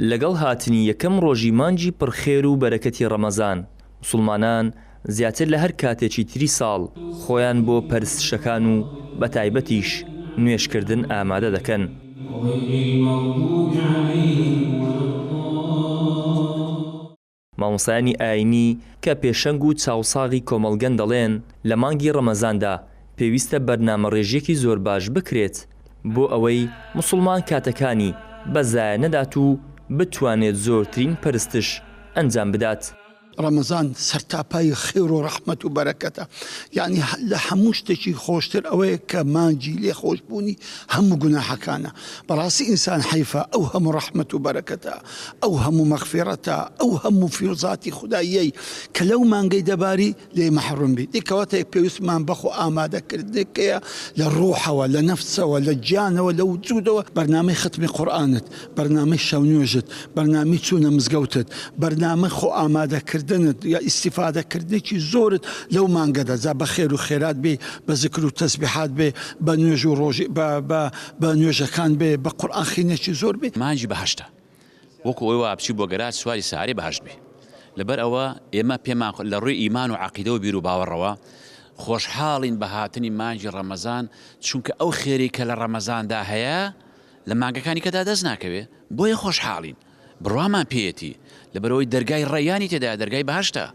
لەگەڵ هاتنی یەکەم ڕۆژی مانگی پڕ خێر و بەرەکەتی ڕەمەزان، موسڵمانان زیاتر لە هەر کاتێکی تری ساڵ خۆیان بۆ پەرستشەکان و بەتایبەتیش نوێژکردن ئامادە دەکەن. مامۆستایانی ئاینی کە پێشەنگ و چاوساغی کۆمەڵگەن دەڵێن، لە مانگی ڕەمەزاندا پێویستە بەرنامەڕێژییەکی زۆر باش بکرێت بۆ ئەوەی موسڵمان کاتەکانی بە زایە نەدات و بتوانێت زۆرترین پەرستش ئەنجام بدات. ڕەمەزان سەرتاپای خێر و ڕەحمەت و بەرەکەتە یانی لە هەموو شتێکی خۆشتر ئەوەیە کە مانگی لێخۆشبوونی هەموو گوناحەکانە بەڕاستی ئینسان حەیفە ئەو هەموو ڕەحمەت و بەرەکەتە ئەو هەموو مەغفیڕەتە ئەو هەموو فیوزاتی خوداییەی کە لەو مانگەی دەباری لێی مەحروم بی دی کەواتە پێویستمان بە خۆ ئامادەکردنێک هەیە لە ڕوحەوە لە نەفسەوە لە گیانەوە لە وجودەوە بەرنامەی ختمی قورئانت بەرنامەی شەونوێژت بەرنامەی چوونە مزگەوتت بەرنامەی خۆ ئامادەکردنت یا ئیستیفادەکردنێکی زۆرت لەو مانگەدا جا بە خێر و خێرات بێ بە زکر و تەسبیحات بێ بە نوێژ و ڕۆژی بە بە بە نوێژەکان بێ بە قورئان خینێکی زۆر بێ. مانگی بەهەشتە وەکو ئەوەی وا بچی بۆ گەراج سواری سەیارەی بەهەشت بی لەبەر ئەوە ئێمە پێمان لە ڕووی ئیمان و عەقیدە و بیر و باوەڕەوە خۆشحاڵین بە هاتنی مانگی ڕەمەزان چونکە ئەو خێرەی کە لە ڕەمەزاندا هەیە لە مانگەکانی کەدا دەست ناکەوێ بۆیە خۆشحاڵین بڕوامان پێیەتی لەبەرئەوەی دەرگای ڕەیانی تێدایە دەرگای بەهەشتە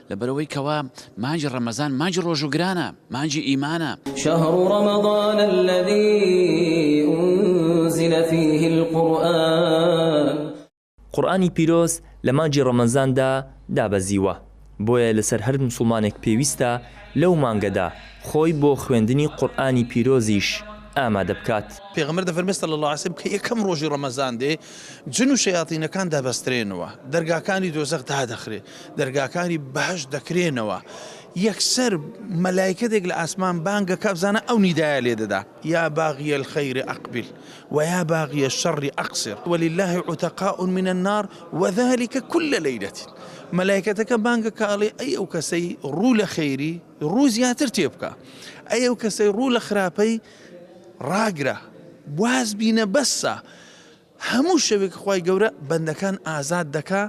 لەبەرئەوەی کەوا مانگی ڕەمەزان مانگی ڕۆژووگرانە مانگی ئیمانە. شهر رمضان الذی انزل فیه القرآن. قورئانی پیرۆز لە مانگی ڕەمەزاندا دابەزیوە، بۆیە لەسەر هەر موسڵمانێک پێویستە لەو مانگەدا خۆی بۆ خوێندنی قورئانی پیرۆزیش ئامادە بکات. پێغەمبەر دەفەرمێ صلی اللە علیە وسلم کە یەکەم ڕۆژی ڕەمەزان دێ جن و شەیاتینەکان دەبەسترێنەوە، دەرگاکانی دۆزەخ دادەخرێ، دەرگاکانی بەهەشت دەکرێنەوە، یەکسەر مەلایکەتێک لە ئاسمان بانگ ئەکا بزانە ئەو نیدایە لێ دەدا، یا باغی الخیر اقبل و یا باغی الشر اقصر وللە عتقاء من النار وذلک کل لیلە مەلایکەتەکە بانگ ئەکا ئەڵێ ئەی ئەو کەسەی ڕوو لە خێری ڕوو زیاتر تێ بکە، ئەی ئەو کەسەی ڕوو لە خراپەی ڕاگرە واز بینە بەسە هەموو شەوێک خوای گەورە بەندەکان ئازاد دەکا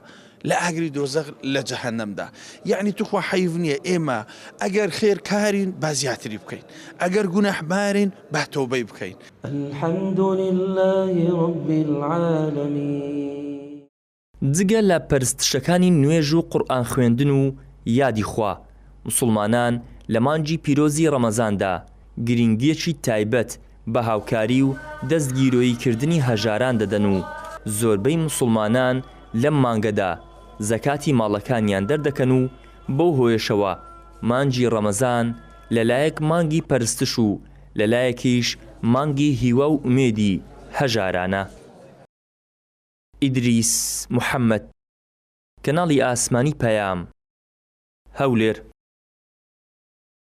لە ئاگری دۆزەخ لە جەهەنەمدا یەعنی توخوا حەیف نییە ئێمە ئەگەر خێر کارین با زیاتری بکەین ئەگەر گوناحبارین با تۆبەی بکەین. الحمد للە رب العالمین. جگە لە پەرستشەکانی نوێژ و قورئان خوێندن و یادی خوا، موسڵمانان لە مانگی پیرۆزی ڕەمەزاندا گرینگییەکی تایبەت بە هاوکاری و دەست گیرۆیی کردنی هەژاران دەدەن و زۆربەی موسڵمانان لەم مانگەدا زەکاتی ماڵەکانیان دەردەکەن و بەو هۆیەشەوە مانگی ڕەمەزان لەلایەک مانگی پەرستش و لەلایەکیش مانگی هیوا و ئومێدی هەژارانە. ئیدریس محەمەد، کەناڵی ئاسمانی پەیام، هەولێر.